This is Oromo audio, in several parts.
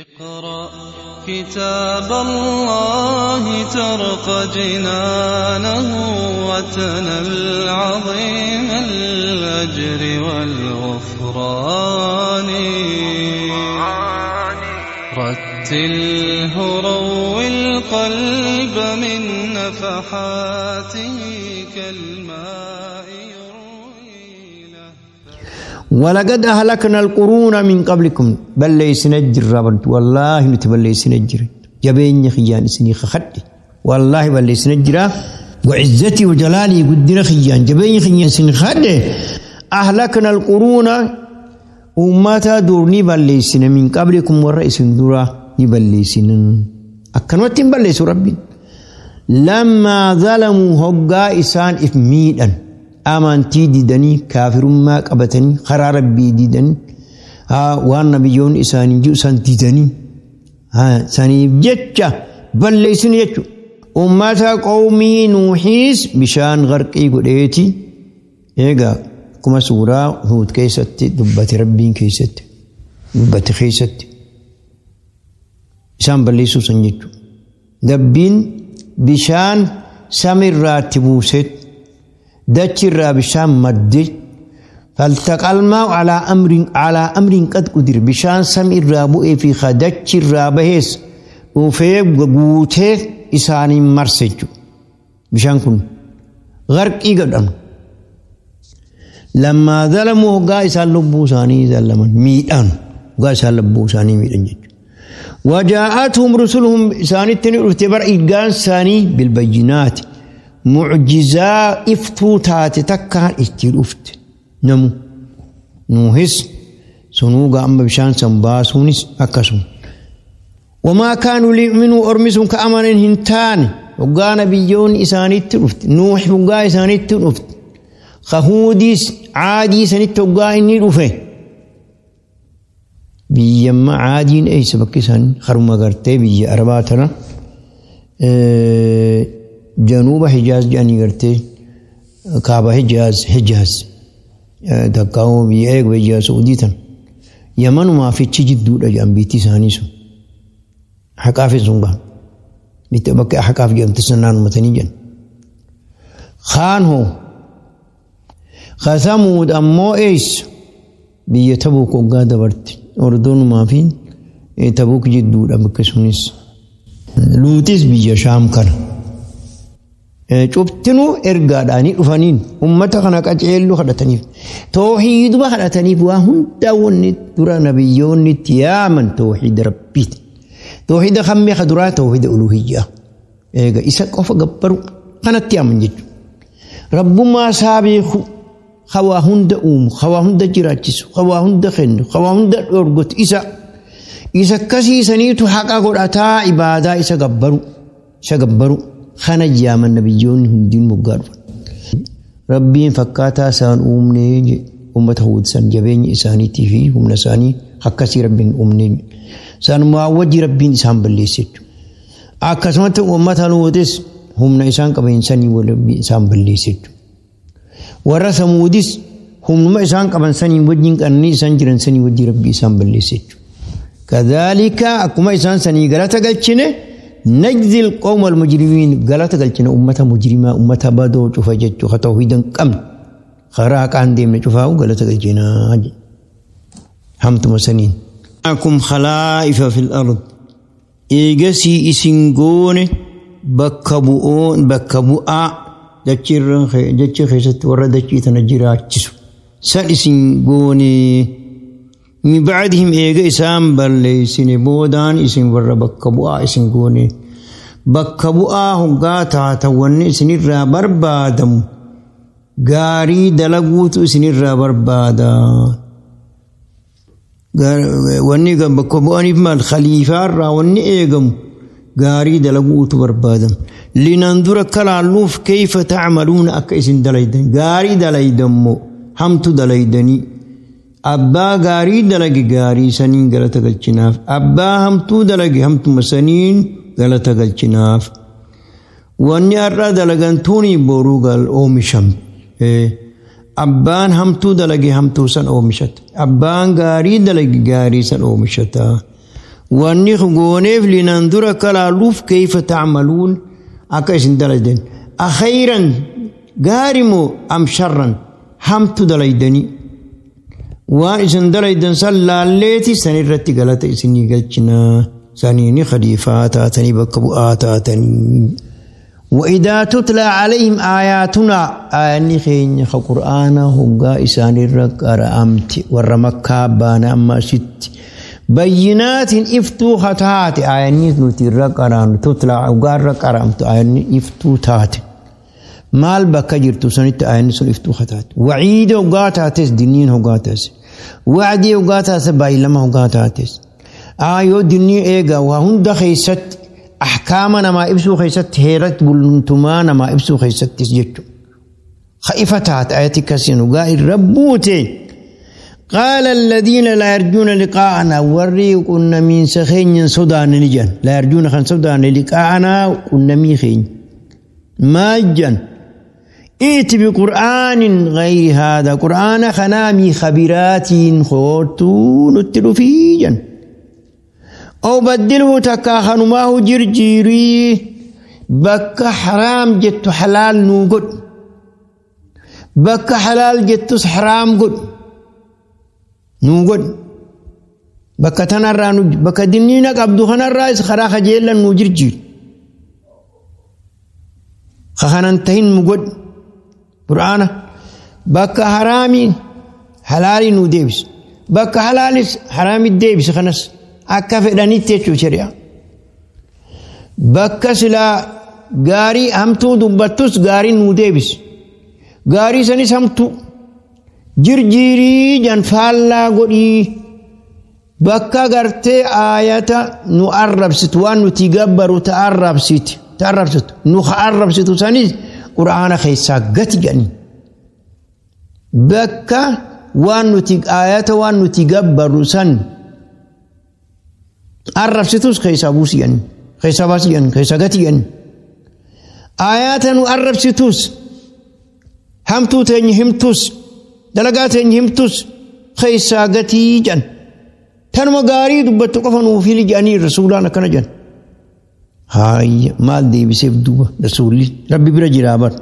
اقرأ كتاب الله ترق جنانه وتنل عظيم الأجر والغفران. رتله روي القلب من نفحاته كالماء يروي له. ولقد أهلكنا القرون من قبلكم بل ليس نجر ربنت والله نتبل ليس نجر جبين خيان سني خخدي والله بل ليس نجر وعزتي وجلالي قدنا خيان جبين خيان سني خدي أهلكنا القرون ummata durni balleessine min qablikum warra isin dura ni balleessine akkanumatti hin balleessu rabbiin. Lammaa zalamuu hoggaa isaan if miidhan amantii didanii kaafirummaa qabatanii karaa rabbii didanii waan nabiyyoonni isaanii jiru isaan didanii saniif jecha balleessine jechuudha. Ummata qawmii Nuuhiis bishaan garqii godheeti eegaa. Akkuma suuraa Huud keessatti dubbate rabbiin keessatti dubbate keessatti isaan balleessuu san jechuudha. Rabbiin bishaan samiirraatti buusee dachirraa bishaan maddee faltaqal maa'u alaa amriin qad qudir bishaan samiirraa bu'ee fi dachirraa bahees dhufee guutee isaaniin marse jechuudha. Bishaan kun garqii godhama. لما ظلموا هقا إسان لبو ساني ظلما ميدان هقا إسان لبو ساني ميدان جج وجاءتهم رسلهم ساني اعتبر إلقان ساني بالبينات معجزة افتوتات تكان اتير افت نمو نوهس سنوغا أما بشان سنباسونس أكسون وما كانوا ليؤمنوا أرمسهم كأمن هنتان هقا نبيون إساني اتر نوح هقا إساني اتر افت خهوديس عادي سنت وقا إني رفه بيما عادين أي سبك سن خرم قرتي بي أربعتنا جنوب حجاز جاني قرتي كعبة حجاز حجاز دقاو بي إيك بي سعودي تن يمن ما في تشجد دود أجام بيتي ساني سو حقاف زنبا بيت بك حقاف جام تسنان متني جن خان هو خثمود أمو إيش بيا تبوك وقادة برت أردن ما فين تبوك جدود أبك سونيس لوتيس بيا شام كان شوفتنو إرجعاني رفانين أمتا كنا كأجيلو خدتني توحيد ما خدتني وهم داون ترى نبيون تيامن توحيد ربي توحيد خمي خدرا توحيد ألوهية إيجا إسحاق أوف جبرو كانت تيامن جد رب ما سابق خوا هند أم خوا هند جراتس خوا هند خن خوا هند أرجوت إذا كسي سنيت حقا قد أتا عبادة إذا جبرو خنا جام النبيون هندين مقارب ربي فكاتا سان أمني أمة هود سان جبين إساني تفي هم نساني حقا سي ربي أمني سان معوج ربي إنسان بليست أكسمت أمة لوتس هم نسان كبين سني وربي إنسان بليست warra samuudis humnuma isaan qaban sanii wajjin qannii isaan jiran sanii wajjin rabbi isaan balleesse jechuudha. Kadhalika akkuma isaan sanii galata galchine najzi alqawma almujrimiin galata galchine ummata mujrimaa ummata badoo cufa jechuudha ka tawhiidan qabne karaa haqaan deemne cufaa'u galata galchinaa hamtuma saniin. Akum khalaa'ifa fil ard eegasii isin goone bakka bu'oon bakka bu'aa dachii keessatti warra dachii tana jiraachisu san isin goone min bacdihim eega isaan balleessine boodaan isin warra bakka bu'aa isin goone bakka bu'aa hoggaa taata wanni isinirraa barbaadamu gaarii dalaguutu isinirraa barbaada. Wanni bakka bu'aniif maal khaliifaarraa wanni eegamu gaarii dalaguutu barbaadama. Linandura kalaalluuf kayfa tacmaluuna akka isin dalaydan gaarii dalaydanmoo hamtu dalaydanii abbaa gaarii dalage gaarii saniin galata galchinaaf abbaa hamtuu dalage hamtuma saniin galata galchinaaf wanni har'a dalagantuuni boruu gal oomisham abbaan hamtuu dalage hamtuu san oomishata abbaan gaarii dalage gaarii san oomishata. Wanni gooneef linandura kalaaluuf kayfa tacmaluun akka isin dalaydan. Akhayran gaarimoo am sharran hamtu dalaydanii. Waan isin dalaydan san laalleeti sanirratti galata isinii galchinaa. Saniini khaliifaa taatanii bakka bu'aa taatanii. وإذا تتلى عليهم آياتنا آياني خين قرآن هقا إسان الرق أرأمت ورمكا بانا أما ست بينات إفتو خطات آياني نتي الرق أرأمت تتلى هقا الرق أرأمت آياني إفتو تات مال بكا جرتو سنت آياني سن إفتو خطات وعيد هقا تاتس دنين هقا تاتس وعدي هقا تاتس بايلما هقا تاتس آيو دنين إيغا وهن دخيست أحكامنا ما إبسو خيست هيرت بلنتمانا ما إبسو خيست تسجدت خائفتات آياتك سنقاء الربوتي قال الذين لا يرجون لقاءنا وري كنا من سخين صدان نجن لا يرجون خن صدان لقاءنا كنا ميخين ما جن ائت بقرآن غير هذا قرآن خنامي خبيرات خوتو نتلو في جن أو بدله تكاخنماه جرجيري بك حرام جت حلال نوقد بك حلال جت حرام قد نوقد بك تنرى بك دنينك عبدو خنرى خراخ جيلا نوجرجير خخننتهن مقد قرآن بك حرامي حلالي نوديبس بك حلالي حرامي ديبس خنس akka fedhanitti jechuu shari'a. Bakka silaa gaarii hamtuu dubbattus gaarii nuu deebisi. Gaarii sanis hamtuu. Jirjiirii janfaallaa godhii. Bakka gartee aayata nu arrabsitu waan nuti gabbaru ta arrabsitu. Nu arrabsitu sanis qura'aana keessaa gati jedhanii. Bakka waan nuti aayata waan nuti gabbaru san arrabsitus keessaa buusiyan keessaa baasiyan keessaa gatiyan ayaata nu arrabsitus hamtuu teenya himtus dalagaa teenya himtus keessaa gatii jedhan tanuma gaarii dubbattu qofa nuu fili jedhanii rasuulaan akkana jedhan haayya maal deebiseef duuba rasuulli rabbi bira jiraa bar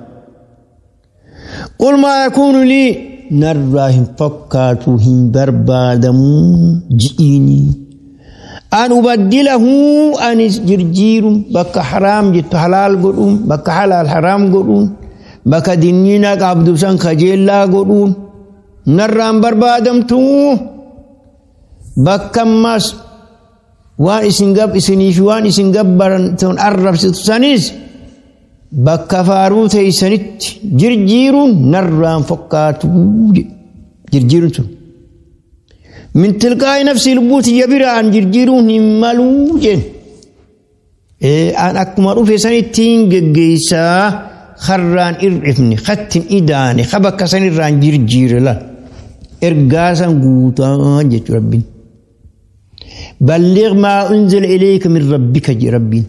qul maa yakuunu lii narraa hin fakkaatu hin barbaadamuu ji'iinii أن أبدله أن جرجير بك حرام جت حلال قدوم بك حلال حرام قدوم بك ديننا عبد سن خجيلا قدوم نرام بربادم تو بك ماس وان إسنقب إسنيف وان إسنقب برنتون أرب ستسانيس بك فارو تيسنت جرجير نرام فكاتو جرجير من تلقاء نفسي لبوتي يبرا عن جرجيرون مالوجين إيه أنا أكمل في سنتين جيسا خران إرفني ختم إداني خبك سن ران جرجير لا إرجاسا قوتان جت ربي بلغ ما أنزل إليك من ربك جي ربي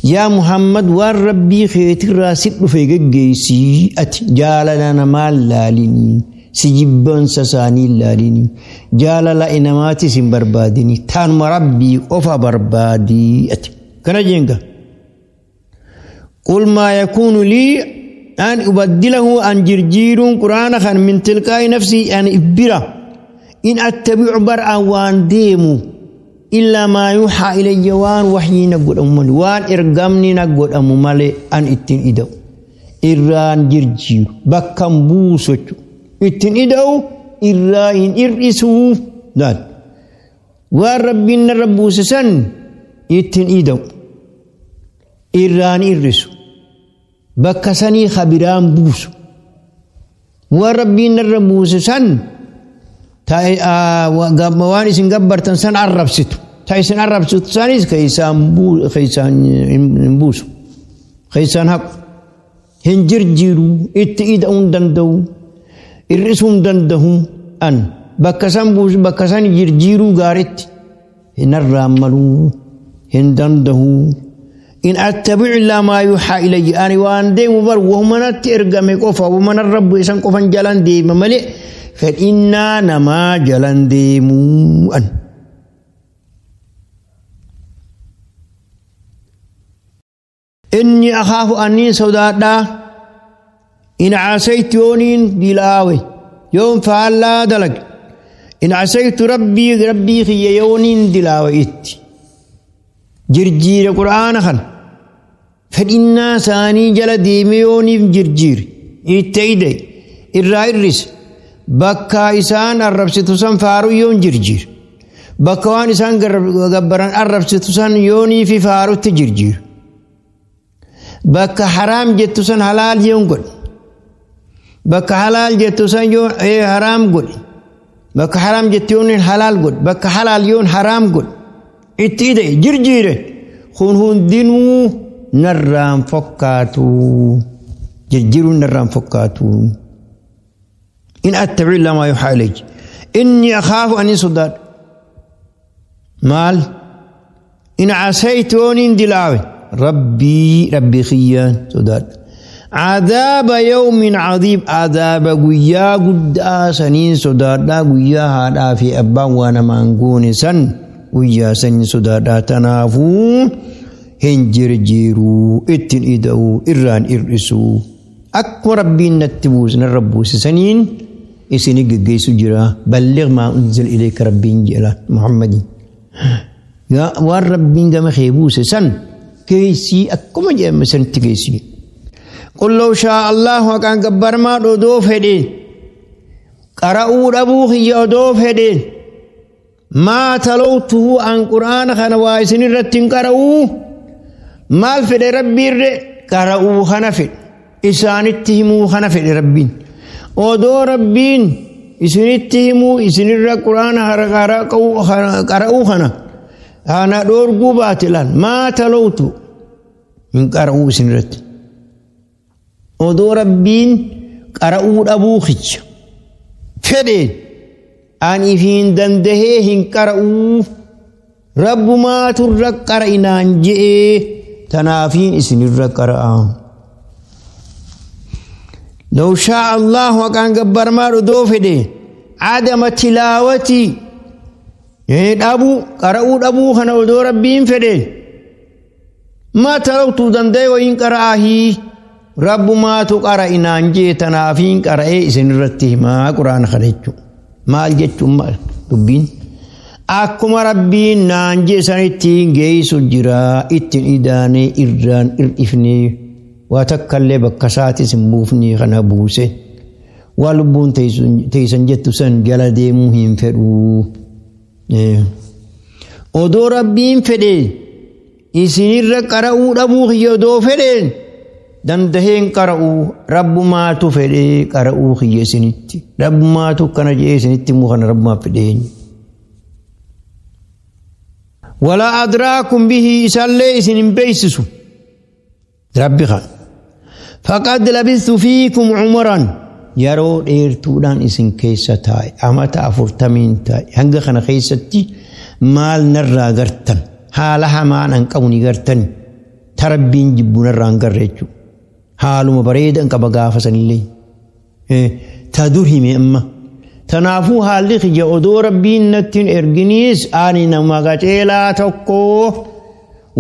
يا محمد والربي خيت راسل في جيسي أت جالنا مال لاليني سجبان سساني لاليني جالala inamaati sin barbaadini taanuma rabbii qofa barbaadii ati kana jeenga qul maa yakuunu lii an ubaddilahu an jirjiiruun qur'aana kan min tilqaa'i nafsii an ibbira in attabicu bar'an waan deemu illaa maa yuuxaa ilayya waan waxyii na godhamu malee waan ergamni na godhamu malee an ittiin ida'u irraan jirjiiru bakkan buusu jechuudha ittiin ida'u irraa hin hir'isuu laal waan rabbiin narra buuse san ittiin ida'u irraan hir'isu bakka sanii kabiraan buusu waan rabbiin narra buuse san waan isin gabbartan san arrabsitu ta isin arrabsitu sanis keeysaan hin buusu keeysaan haqu hin jirjiiru itti ida'uu hin danda'u hir'isuu hin danda'u an bakka san buusu bakka san jirjiiruu gaaritti hin arraammaluu hin danda'u in attabi'u illaa maa yuuxaa ilayya ani waan deemu bar wahumanatti ergame qofa wahumana rabbu isan qofan jalan deema malee fedhinnaa namaa jalan deemuu an. Inni akhaafu anniin sodaadhaa in casaytu yooniin dilaawe yoon faallaa dalage in casaytu rabbii rabbii kiyya yooniin dilaawe itti jirjiire qur'aana kana fedhinnaa isaanii jala deeme yooniif jirjiire itti ide irraa irrise bakka isaan arrabsitu san faaruu yoon jirjiire bakka waan isaan gabbaran arrabsitu san yoonii fi faarutti jirjiire bakka haraam jettu san halaal yoon godhe bakka halaal jettu san yoon haraam godhe bakka haraam jettu yoon halaal godhe bakka halaal yoon haraam godhe itti ide jirjiire kun hundinuu narraan fokkaatu jirjiiruun narraan fokkaatu in attabi'u illaa maa yuuhaa ilayya inni akhaafu ani sodaadha maal in casaytu yooniin dilaawe rabbii rabbii kiyyaan sodaadha عذاب يوم عظيم عذاب guyyaa guddaa saniin sodaadhaa guyyaa haadhaa fi abbaan waan namaan goone san guyyaa saniin sodaadhaa tanaafuu hin jirjiiruu ittiin ida'uu irraan hir'isuu akkuma rabbiin natti buuse narra buuse saniin isini geggeessu jira balligh maa unzila ilayka rabbiin jedha Muhammadin waan rabbiin gama kee buuse san geessii akkuma jedhame sanitti geessii. قل لو شاء الله وكان جبر ما دو فدي قرأوا دبو خي دو فدي ما تلوته عن قرآن خنا وايسن رتين قرأوا مال فدي ربي قرأوا خنا فد إسان اتهموا خنا فدي ربين ودو ربين إسان اتهموا إسان القرآن قرأوا خنا أنا دور قباتلان ما تلوته من قرأوا إسان رتين odoo rabbiin qara'uu dhabuu kiyya fedheen ani ifiin dandahee hin qara'uu rabbumaatu irra qara'inaan je'ee tanaafiin isinirra qara'a. لو شاء الله وكان جبر ما odoo fedhe عدم تلاوتي dhabuu qara'uu dhabuu kana odoo rabbiin fedhe ما تلوت danda'e wayin qara'ahii rabbumaatu qara'inaan jee tanaafiin qara'ee isin irratti himaa quraana kana jechuudha. Maal jechuun maal dubbiin? Akkuma rabbiin naan jee sanitti geessu jira ittiin idaanee irraan hir'ifnee waa takkallee bakka isaatis hin buufnee kana buuse. Waa lubbuun teessan jettu san jala deemuu hin fedhuu. Odoo rabbiin fedhee isinirra qara'uu dhabuu kiyya odoo fedheen dandaheen qara'uu rabbumaatu fedhee qara'uu kiyya isinitti rabbumaatu kana jedhee isinitti immoo kana rabbumaaf fedhee. Walaa adraakum bihi isaallee isin hin beeksisu rabbi kan faqad labistu fiikum umuran yeroo dheertuudhaan isin keessa taa'e amata 40 taa'e hanga kana keessatti maal narraa gartan haala hamaan an qabu ni gartan tarabbiin jibbu narraa hin garre jechuudha. Haaluma bareedan qaba gaafa sanillee ta dur hime amma tanaafuu haalli kiyya odoo rabbiin natti hin erginiis ani nama qaceelaa tokko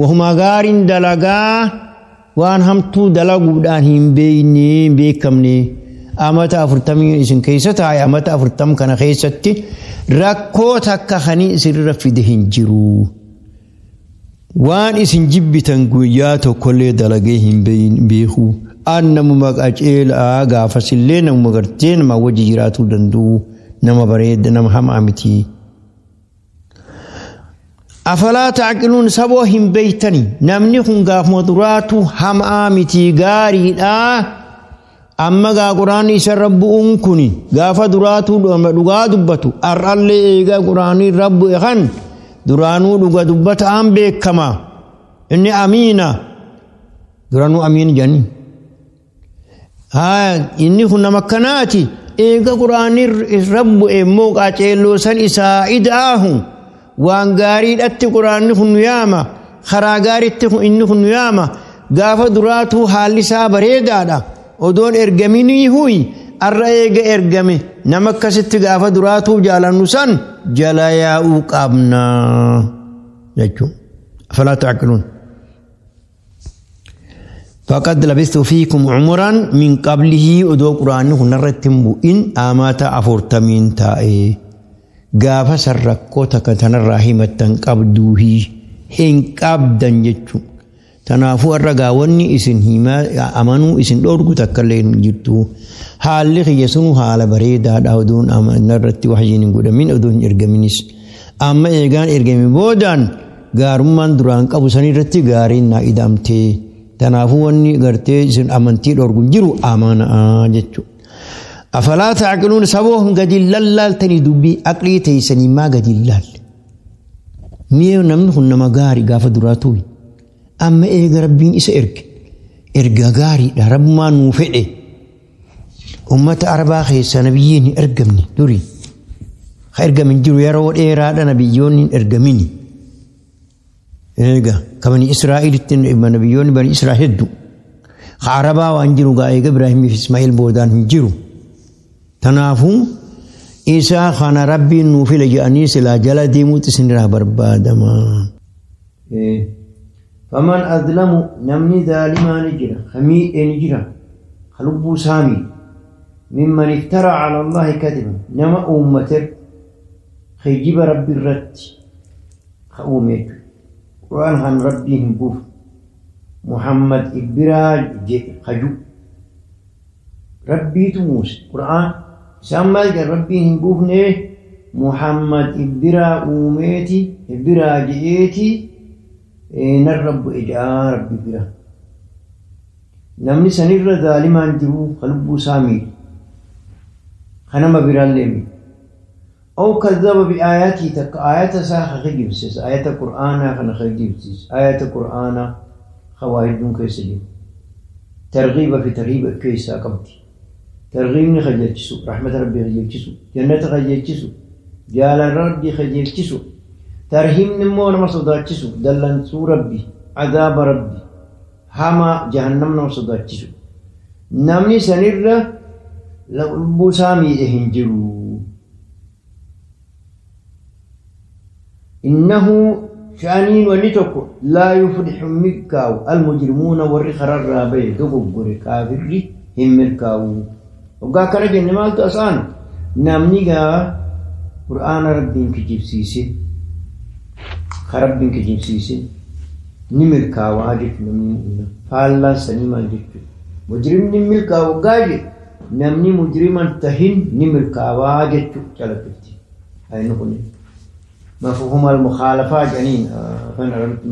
wahuma gaariin dalagaa waan hamtuu dalaguudhaan hin beekne hin beekamne amata 40 isin keessa taa'e amata 40 kana keessatti rakkoo takka kanii isinirra fide hin jiru. Waan isin jibbitan guyyaa tokkollee dalagee hin beeku. An namuma qaceelaa gaafasillee namuma gartee nama wajji jiraatuu danda'u nama bareeda nama hamaa miti. Afalaa taaqiluun saboo hin beeytani namni kun gaafuma duraatu hamaa miti gaariidhaa. Amma gaa quraanni isarra bu'uun kuni gaafa duraatu dhugaa dubbatu har'allee eegaa quraanni irra bu'e kan duraanuu dhuga dubbataan beekama inni amiina duraanuu amiin jedhanii. Inni kun nama akkanaati eega quraanni irra bu'e immoo qaceelloo san isaa ida'ahu waan gaariidhatti quraanni kun nu yaama karaa gaariitti inni kun nu yaama gaafa duraatuu haalli isaa bareedaadha. Odoon ergaminii huyi arra eega ergame nama akkasitti gaafa duraatuu jaalannu san jala yaa'uu qabna jechuudha. Afalaa ta'aqiluun. فقد لبثت فيكم عمرا من قبله odoo quraanni kun irratti hin bu'in amata 40 taa'e gaafa san rakkoo takka tanarraa himattan qabduuhi hin qabdan jechuudha. Kanaafuu har'a gaawwanni isin himaa amanuu isin dhoorgu takka illee hin jirtu. Haalli kiyya sunu haala bareedaadha oduun irratti wahyiin hin godhamin oduun hin ergaminis. Amma eegaan ergame boodaan gaarummaan duraan qabu san irratti gaariin naa ida'amtee. Kanaafuu wanni gartee isin amantii dhoorgu hin jiru amanaa jechuudha. Afalaa ta'aqiluun saboo gadi lallaaltanii dubbii aqlii teessanii maa gadi laalle. Mi'a namni kun nama gaarii gaafa duraa tuyi. Amma eega rabbiin isa erge erga gaariidha rabbumaa nuu fedhe ummata arabaa keessa nabiyyiin hin ergamne duri ha ergamin jiru yeroo dheeraadha nabiyyoonni hin ergamini eega ka bani Israa'elitti nabiyyoonni bani Israa'el hedduu ha arabaa waan jiru gaa eega Ibraahimii fi Ismaa'eel boodaan hin jiru tanaafuu isaa kana rabbiin nuu file jedhanii silaa jala deemuutu isinirraa barbaadama. فمن أظلم نمني ظالما نجرا خميء نجرا خلبو سامي ممن افترى على الله كذبا نما أمتر خيجيب ربي الرت خأوميك قرآن هن ربي هنبوف محمد إبراج خجو ربي تموس قرآن سمى ربي هنبوف نه محمد إبرا أوميتي إبراج إيتي نرب إجا ربي برا نمني سنر ظالمان جرو قلبو سامي خنم برا الليمي أو كذب بآياتي تك آيات ساخ خجبسس آيات قرآن خن خجبسس آيات قرآن خواهد دون كيسجي ترغيب في ترهيب كيسا قبتي ترغيبني خجلتسو رحمة ربي خجلتسو جنة خجلتسو جال ربي خجلتسو ترهيم نمو نما صداتشسو دلن سو ربي عذاب ربي هما جهنم نما صداتشسو نمني سنر لبو سامي إهنجرو إنه شأنين ونتك لا يفلح مكاو المجرمون والرخر الرابي دقبر كافر هم مكاو وقا كرجل نمالتو أسان نمني قرآن ربين كجيب سيسي خرب كجيب سيسي نملكا واجب نمني فالله سنيما جيب مجرم نملكا وقاجي نمني مجرما تهين نملكا واجب چلتي هاي نقول مفهوم المخالفة جنين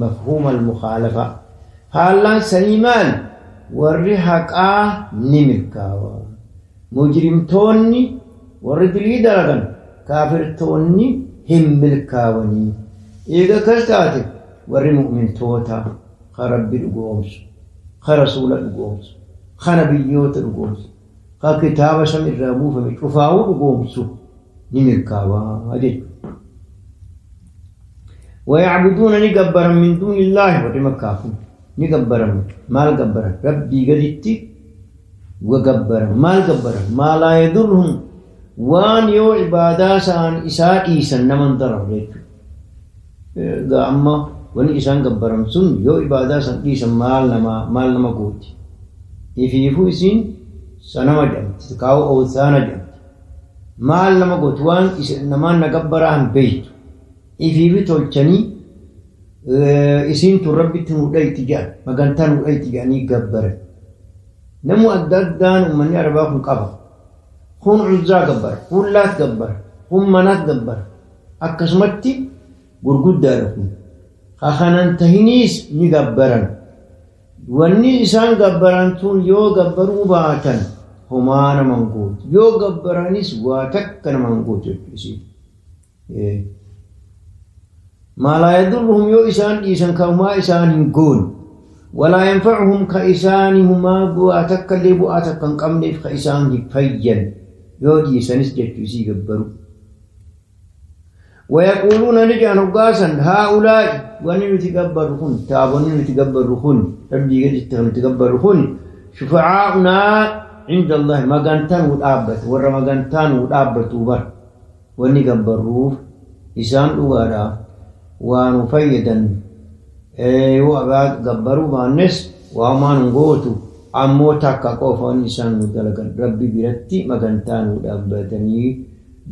مفهوم المخالفة فالله سنيمان ورحقا نملكا مجرم توني وردلي درغن كافر توني هم ملكاوني إذا كرتاتي وري مؤمن توتا خرب القومس خرسول القومس خنبيوت القومس خكتاب سم الرابو فمشوفاو القومس نملكاوا هذه ويعبدون نجبرا من دون الله وري مكافو نجبرا مال جبرا ربي قدتي وجبرا مال جبرا ما لا يضرهم وان يو عبادة سان إساء إيسان نمن ضرر ريتو amma wani isaan gabbaran sun yoo ibaadaa san dhiisan maal nama gooti ifiifuu isiin sanama jedhamti kaa'u ootsaana jedhamti maal nama gooti waan namaan na gabbaraa hin beeytu ifiifi tolchanii isiin tun rabbitti nu dhayti jedhan magantaa nu dhayti jedhanii gabbaran namu adda addaan uummanni arabaa kun qaba kun Uzzaa gabbara kun Laat gabbara kun Manaat gabbara akkasumatti gurguddaadha kun kanan tahiniis ni gabbaran wanni isaan gabbaran tun yoo gabbaruu baatan homaa naman gootu yoo gabbaranis waa takka naman gootu jechuudha ما لا يضرهم yoo isaan dhiisan ka homaa isaan hin goone ولا ينفعهم ka isaan homaa bu'aa takka illee bu'aa takka hin qabneef ka isaan hin fayyan yoo dhiisanis jechuu isii gabbaru ويقولون نجان قاسا هؤلاء ونتقبرهن تابون نتقبرهن ربي قد نتقبرهن شفعاؤنا عند الله ما قانتان ودابت ورا ما قانتان ودابت وبر ونقبروه إسان أغارا ونفيدا أيوة بعد قبروا مع الناس Waamaan gootu ammoo takka qofaan isaan nu dalagan rabbi biratti magantaa nu dhaabbatanii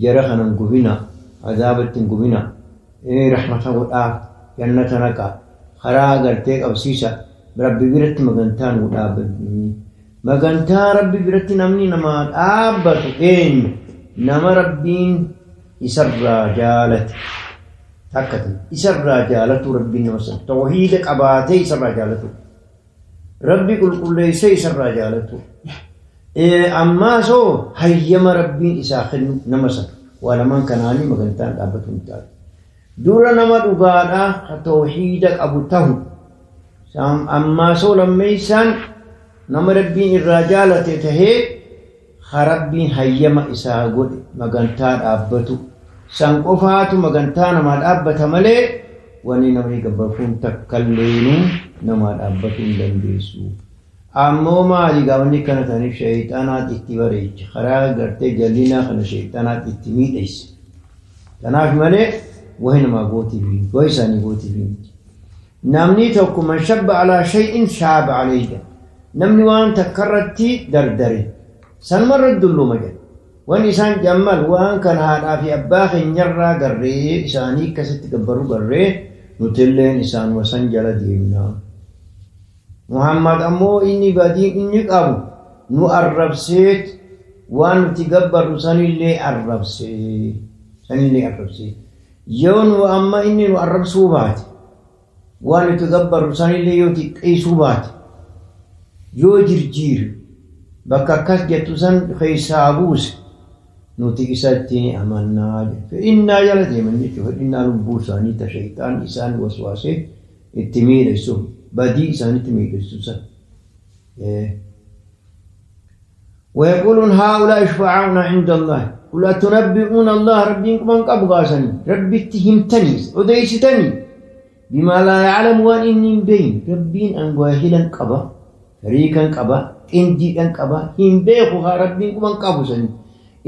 jara kanan gubina azaabatti hin gubina rahmata godhaaf jannata naqa karaa agartee qabsiisa rabbi biratti magantaa nu dhaabbatanii magantaa rabbi biratti namni namaa dhaabbatu eenyu nama rabbiin isarraa jaalate takka isarraa jaalatu rabbiin nama sana tawhiida qabaatee isarraa jaalatu rabbi qulqulleessee isarraa jaalatu ammaa soo hayyama rabbiin isaa kennu nama sana waa lamaan kanaanii magantaan dhaabbatu hin taatu dura nama dhugaadhaa ka tawhiida qabu tahu ammaa soo lammeessaan nama rabbiin irraa jaalate tahee ka rabbiin hayyama isaa godhe magantaa dhaabbatu san qofaatu magantaa namaa dhaabbata malee wanni namni gabbafuun takkalleenu namaa dhaabbatuu hin dandeessu. Ammoo maali gaafni kana taniif shayxaanaat itti bareecha karaa gartee jallinaa kana shayxaanaat itti miidhaysa. Kanaaf malee wahi namaa gootiif wahi isaanii gootiif namni tokko man shabba alaa shay'in shaaba alayhi namni waan takkarratti dardare sanumarra dulluma jedha. Wanni isaan jammal waan kana haadhaa fi abbaa keenyarraa garree isaanii akkasitti gabbaruu garree nutilleen isaan wasan jala deemna. Muhammad ammoo inni badiin inni qabu nu arrabseet waan nuti gabbarru sanillee arrabsee sanillee arrabsee yoo nu amma inni nu arrabsuu baate waan nuti gabbarru sanillee yoo xiqqeessuu baate yoo jirjiiru bakka akkas jettu san keessaa buuse nuti isatti amannaa fedhinnaa jala deeman jechuudha fedhinnaa lubbuu isaanii ta shayxaan isaan waswaasee itti miidhagsu badii isaanitti miidhagsu san. ويقولون هؤلاء شفعاؤنا عند الله قل أتنبئون الله ربكم من قبل غاسني ربي اتهمتني أديستني بما لا يعلم وان إني بين ربين أن واهلا قبا فريقا قبا إنديا قبا هم بيخوها ربين من قبل سني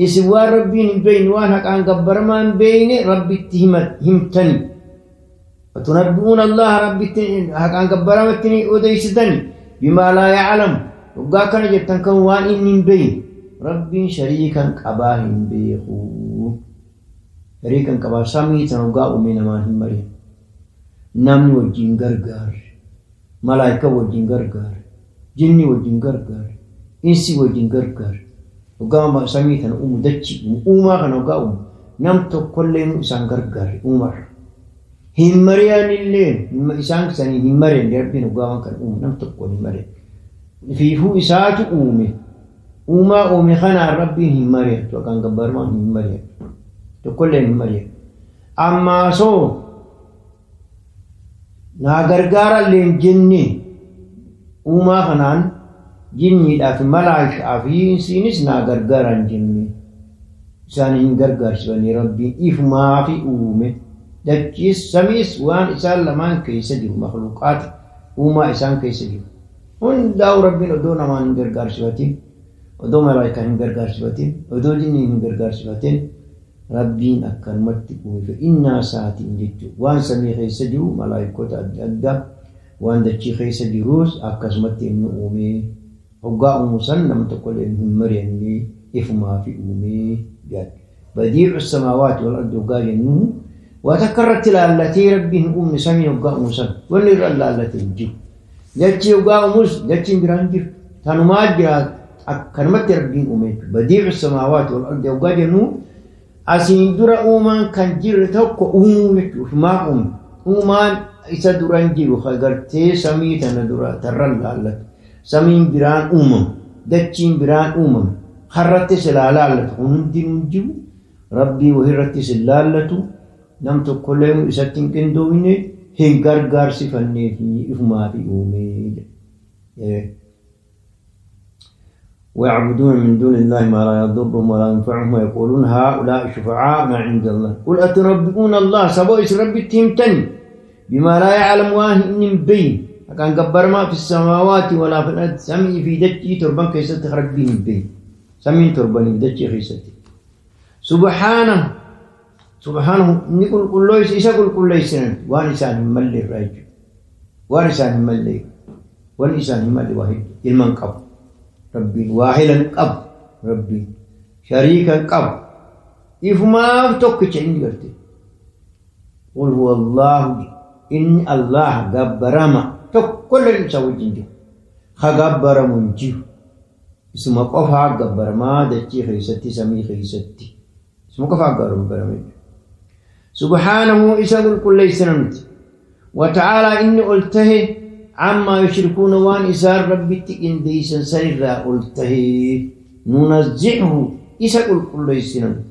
إسوار ربين بين وان حق أن قبر ما بين ربي اتهمتني أتنبئون الله ربي حق أن قبر ما أديستني بما لا يعلم وقا كان جتن كان وان إني بين ربي شريكا قباهم بيخو شريكا قبا سمي تنوغا أمين ما هم مريم نمني وجين غرغار ملائكة وجين غرغار جني وجين غرغار إنسي وجين غرغار وقا ما سمي تنوم دتشي أوما كان وقا أم نم تقولين إسان غرغار أمر هم مريان الليل إسان سني هم مريم ربي نوغا كان أم نم تقولين مريم في هو إساءة أومي أوما أومي خنا ربي هم مريم وكان قبر ما هم مريم تقول هم مريم أما سو ناغرغار اللي جني أوما خنان جني لا في ملائكة في إنسينس ناغرغار جني إسان غرغار سبني ربي إف ما في أومي دكيس سميس وان إسان لمان كيسدي مخلوقات أوما إسان كيسدي hundaa'u rabbiin odoo namaan hin gargaarsifatin odoo malaayikaan hin gargaarsifatin odoo jinniin hin gargaarsifatin rabbiin akkanumatti uume fedhinnaa isaatiin jechuudha waan samii keessa jiru malaayikoota adda addaa waan dachii keessa jirus akkasumatti inni uume hoggaa uumu san nama tokkollee hin mari'anne ifumaa fi uume jedha badiicu samaawaati wal ardi hoggaa jennu waa takka irratti laallatee rabbiin hin uumne samii hoggaa uumu san wanni irra laallatee hin jiru. Dachii hoggaa uumus dachiin biraan jiru tanumaa jira akkanumatti rabbiin uume badiicu samaawaati wal ardi hoggaa jennu asiin dura uumaan kan jirre tokko uumuu jechuudha ufumaa uume uumaan isa duran jiru gartee samii tana dura tarran laallatu samiin biraan uumamu dachiin biraan uumamu harratti silaa laallatu kun hundinuu jiru rabbii wahirratti sin laallatu nam tokkollee isatti hin qindoofne hin gargaarsifanneef ifumaa fi uumee. ويعبدون من دون الله ما لا يضرهم ولا ينفعهم ويقولون هؤلاء شفعاؤنا عند الله قل أتنبئون الله سبوئس ربي تهمتني بما لا يعلم واهن بين كان قبر ما في السماوات ولا في الأرض سمي في دتي تربان كيست ربي بين سمي تربان في دتي خيستي سبحانه سبحانه نقول كل ليس إذا قل كل ليس وانسان ملي الرجل وانسان ملي Wanni isaan hin malle waa hedduu. Ilma hin qabu. Rabbiin waahila hin qabu. Rabbiin shariika hin qabu. Ifumaaf tokkicha inni garte. Qul huwa Allaahu inni Allah gabbarama tokkollee isa wajjin jiru. Ha gabbaramu hin jiru. Isuma qofaa gabbaramaa dachii keessatti samii keessatti. Isuma qofaa gabbarama. Subhaanahu isa qulqulleessina nuti. Wata'aalaa inni ol tahe ammaa yushrikuuna waan isaan rabbitti qindeessan sanirraa ol tahe nunazzihu isa qulqulleessina nuti.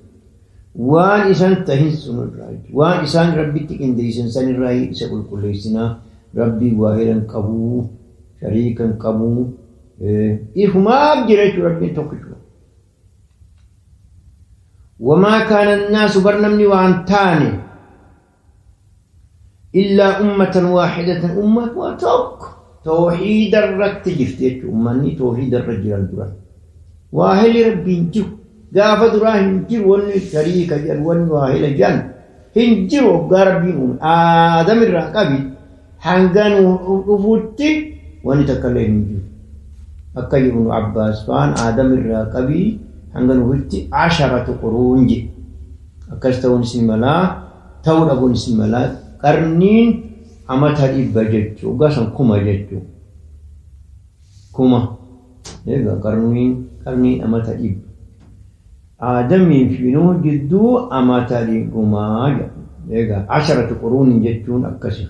Waan isaan tahin sunirraa waan isaan rabbitti qindeessan sanirraa isa qulqulleessinaa. Rabbii waahila hin qabu, shariika hin qabu. Ifumaaf jira jechuudha rabbiin tokkichuma. Wamaa kaana annaasu bar namni waan taane illaa ummatan waahidatan ummatuma tokko tawhiida irratti jirti jechuudha. Ummanni tawhiida irra jiran dura. Waahilli rabbiin jiru gaafa duraa hin jiru wanni shariika jedhan wanni waahila jedhan hin jiru hoggaa rabbiin uume aadam irraa qabi hanga nu dhufutti wanni takka illee hin jiru. Akka jedhu nu Abbaas faan aadam irraa qabii hanga nuhutti 10 quruun jedhe. Akkas ta'uun isin malaa ta'uu dhabuun isin malaa qarniin amata 100 jechuu hoggaa san 1000 jechuu 1000 egaa qarniin amata 100 aadamii fi Nuh jidduu amata 100 jedha. Egaa 10 quruun jechuun akkasi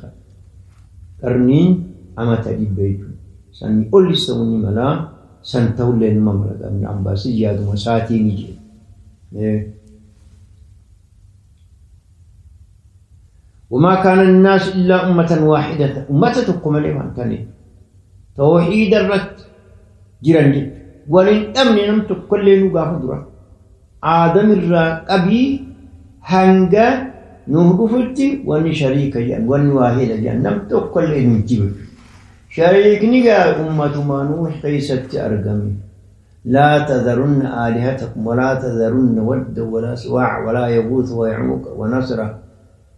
qarniin amata 100 jechuudha. Sanni olis ta'uu ni malaa san ta'ullee nima mala qabna Abbaas yaaduma isaatii ni jedhe. Wamaa kaana annaasu illaa ummatan waahidatan ummata tokko malee waan taane tawhiida irratti jiran jechuudha. Waliin dhabne nam tokkollee nu gaafa dura aadam irraa qabii hanga Nuh dhufutti wanni shariika jedhan wanni waahila jedhan nam tokkollee hin jiru. Shariikni gaa ummatumaa Nuh keessatti argame. Laa tadharunna aalihatakum walaa tadharunna wadda walaa siwaa'a walaa yaguuth wa yacuuqa wa nasra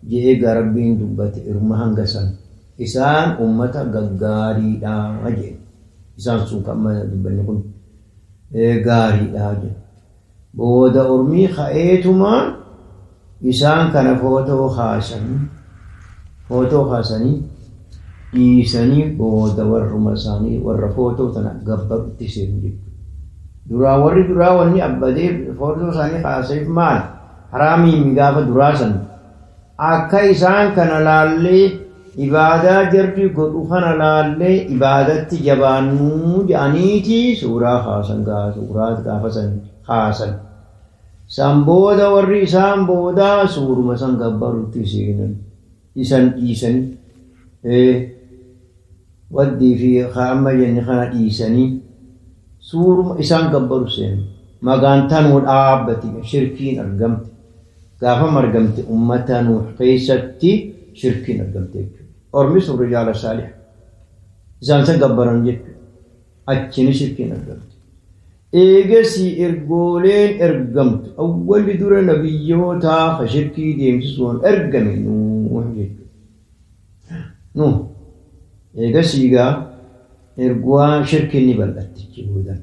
jedhee gaa rabbiin dubbate irma hanga san. Isaan ummata gaggaariidha jedhe. Isaan sun kan amma dubbanne kun gaariidha jedhe. Booda ormii ka'eetumaan isaan kana footoo kaasanii dhiisanii booda warruma isaanii warra footoo tana gabbarutti seenu jechuudha. Duraa warri duraa wanni abbadee footoo isaanii kaaseef maal? Haraamiin gaafa duraa san akka isaan kana laallee ibaadaa jarri godhu kana laallee ibaadatti jabaannuu jedhaniiti suuraa kaasan suuraa gaafa san kaasan. San booda warri isaan boodaa suuruma san gabbarutti seenan isan dhiisanii waddii fi amma jenne kana dhiisanii suuruma isaan gabbaru seenan. Magantaan dhaabbate shirkiin argamte. Gaafa margamte ummata Nuh keessatti shirkiin argamte jechuudha. Ormi sun rijaala saalih isaan san gabbaran jechuudha. Achini shirkiin argamte. Eegasii ergooleen ergamtu awwalli dura nabiyyootaa ka shirkii deemsisuun ergame Nuh jechuudha. Nuh eegasii gaa erguwaa shirkiin ni bal'atte jechuudha.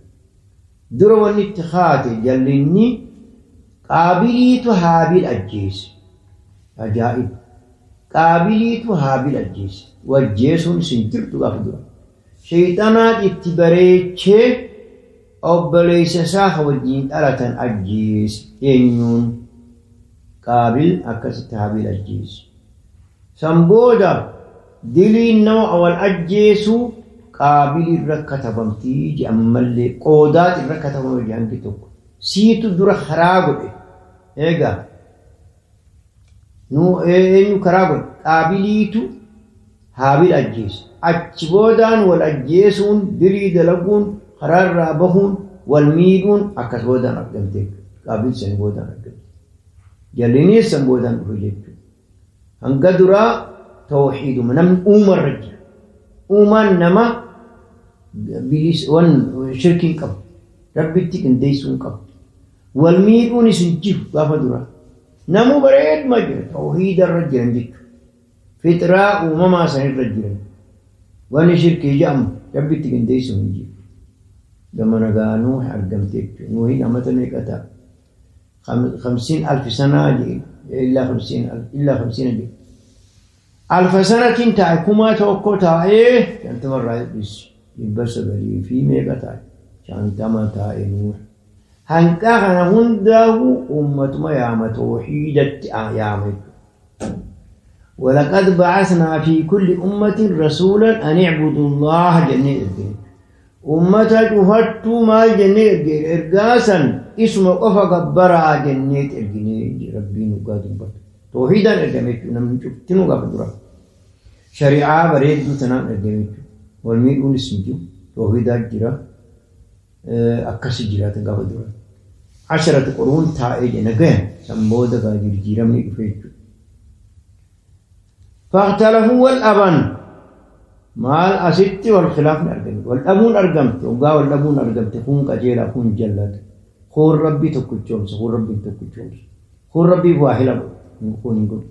Dura wanni itti haate jallinni qaabiliitu Haabil ajjeese. Ajaa'iba! Qaabiliitu Haabil ajjeese. Wajjeesuun isin jirtu gaafa dura. Shayxanaat itti bareechee obboleessa isaa ka wajjin dhalatan ajjeese. Eenyuun? Qaabil akkasitti Haabil ajjeese. San booda diliin nama wal ajjeesuu qaabil irra katabamtii jedhan mallee qoodaat irra katabame jedhanti tokko. Siitu dura karaa godhe. Egaa nu eenyu karaa godhe? Qaabiliitu Haabil ajjeese. Achi boodaan wal ajjeesuun dilii dalaguun karaa irraa bahuun wal miidhuun akkas boodaan argamte. Qaabil san boodaan argamte. Jallinis san boodaan dhufe jechuudha. Hanga duraa tawhiiduma namni uumarra jira. Uumaan nama bilis wan shirkiin qabu. Rabbitti qindeessuu hin qabu. Wal miidhuunis hin jiru gaafa duraa. Namuu bareeduma jira tawhiidarra jiran jechuudha. Fixraa uumamaa sanirra jiran. Wanni shirkii jedhamu rabbitti qindeessu hin jiru. Zamana gaa Nuuh argamte jechuudha. Nuuhin amata meeqa ta'a? 50,000 sana jedhe. Illaa 50,000 illaa 50 jedhe. Alfa sanatiin taa'e 1000 taa'ee 50 irraa hir'isi. 900 fi meeqa taa'e? 50 taa'e Nuuh. Hanqaa kana hundaa'u uummatuma yaama tawhiidatti yaama jechuudha. ولقد بعثنا في كل أمة رسولا أن اعبدوا الله جنة إرجين. أمة تفتو ما جنة إرجين إرجاسا اسم قف قبرا جنة إرجين ربي نقاد بط. توحيدا إرجمت نم شفتنو قبرا. شريعة بريد تنام إرجمت والميقون اسمجو توحيدا جرا أكسي جرا تنقبرا. 10 قرون تائج نجين سمبودا قاجر جيرمني كفيتو. فاختلفوا والأبن مال أستي والخلاف أرقمت والأبون أرقمت وقا والأبون أرقمت خون قجيلة خون جلد خون ربي تكتشومس خون ربي تكتشومس خون ربي واحلة خون يقول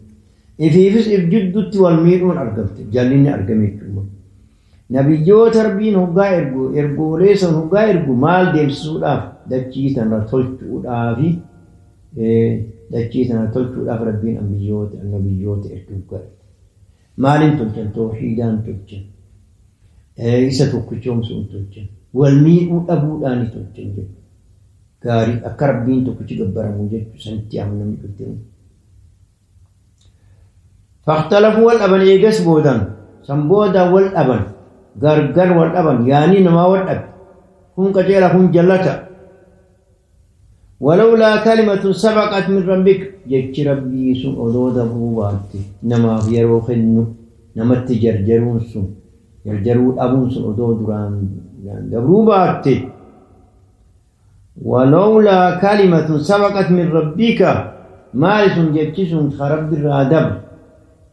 إفيفس إفجدت والميرون أرقمت جليني أرقمت نبيجو تربين هقا إرقو إرقو ليس هقا إرقو مال ديم سوداف دجيتنا تلتشودافي دجيتنا تلتشوداف ربين أنبيوت النبيوت إرقو مالين تلجن توحيدان تلجن إيسا توكتشوم سون تلجن والميء أبوداني تلجن جن غاري أكربين توكتش قبرمو جن سنتي عمنا مكتين فاختلفوا والأبن إيجاس بودان سنبودا والأبن غرغر والأبن يعني نما والأب كون كجيلا كون جلتا ولولا كلمة سبقت من ربك جتش ربي سن أدود بوباتي نما يرو خنو نما تجرجرون سن جرجرو أبون سن أدود ران دبروباتي ولولا كلمة سبقت من ربك ما سن جتش سن خرب الرادب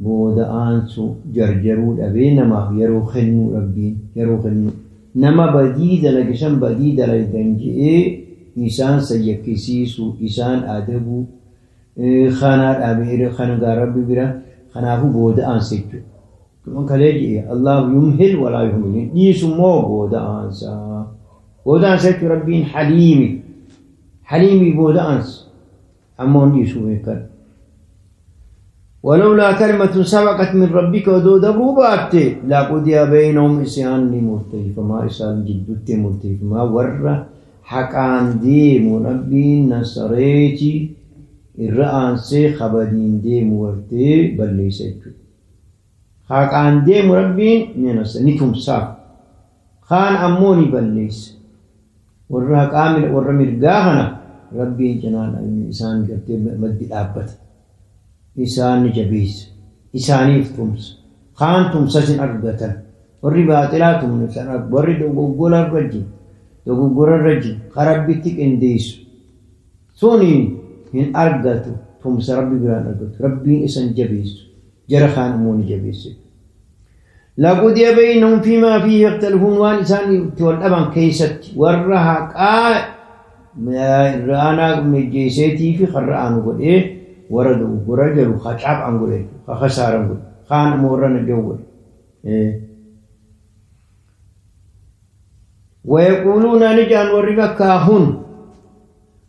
بود آنسو جرجرو أبي نما يرو خنو ربي يرو خنو نما بديد لكشن بديد لكنجي إنسان سيكسيسو إنسان أدبو خانات أبير خانقا ربي برا خنافو بود آنسيتو كمان كاليجي الله يمهل ولا يهمل ديسو مو بود آنسا بود آنسيتو ربين حليمي حليمي بود آنس أمون ديسو بيكر ولولا كلمة سبقت من ربك ودو دبروبات لا قضي بينهم إسيان لمرتي فما إسان جدت مرتي فما ورّا حقان ديمو ربي نصريتي الرأان سي خبدين ديمو ورتي بل ليس حقان ديمو ربي نتم صاف خان أموني بل ليس ورّا كامل ورّا مرقاهنا ربي جنان إنسان قرتي مدي أبت إنسان جبيس إنساني تمس خان تمسسن أرقتا ورّي باطلاتهم نفسن ورّي دوغوغولا الرجل dogoggora irra jiru karabbitti qindeessu suni hin argatu tumsa rabbi biraan argatu rabbiin isan jabeessu jara kaan immoo ni jabeessu. لقضي بينهم فيما فيه يختلفون waan isaan itti wal dhaban keessatti warra haqaa ra'anaa mijjeesseetii fi karra aanu godhee warra dogoggora jiru hacaab an godhe khasaaran godhe kaan immoo warra najoo godhe. ويقولون نجان وربكاهن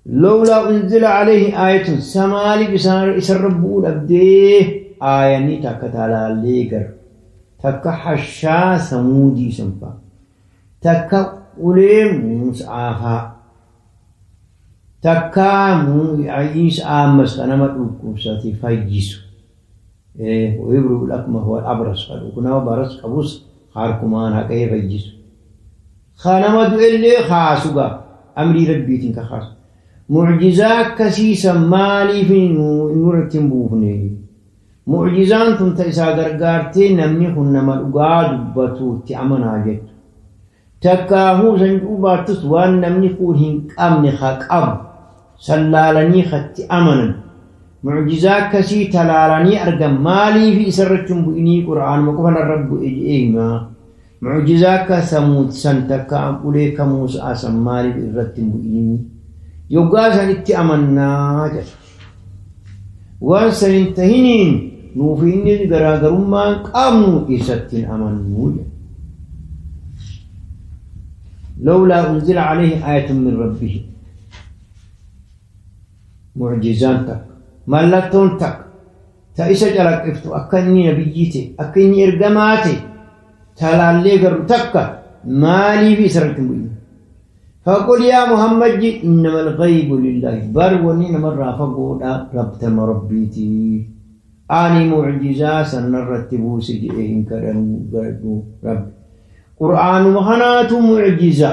لولا أنزل عليه آية سمالي بسربون أبديه آية نتاكتالا ليقر تكا حشا سمودي سنفا تكا أولي موسعافا تكا عيس آمس كنما أكوساتي فايجيسو ويبرو الأكمه هو الأبرس فالأكنا برس قبوس خاركمان هكي فايجيسو خانما دوئلي خاسوغا أمري ربي تنك خاص معجزات كسيسا مالي في نور التنبوفني معجزان تنتيسا غرغارتي نمني خنما الأقاد بطو تأمنا جد تكاهو سنجوباتس وان نمني خورهن أمني خاك أب سلالني خط أمنا معجزات كسي تلالني أرقم مالي في إسر التنبوئني قرآن مقفل الرب إجئيما معجزات كثمود سنتك أوليك موسى سمالي بالرتم بإني يقاسا اتأمنا وانسا انتهنين نوفيني غراغرما قاموا إسات أمنوا. لولا أنزل عليه آية من ربه معجزان تك ملتون تك تأيسا جلق افتو أكني نبيتي أكني إرقماتي تلالي قرر تك مالي في سرتم بي فقل يا محمد إنما الغيب لله بروني نمر فقولا ربتم ربيتي آني معجزة سنرتبو سجئين كرنو رب قرآن مخنات معجزة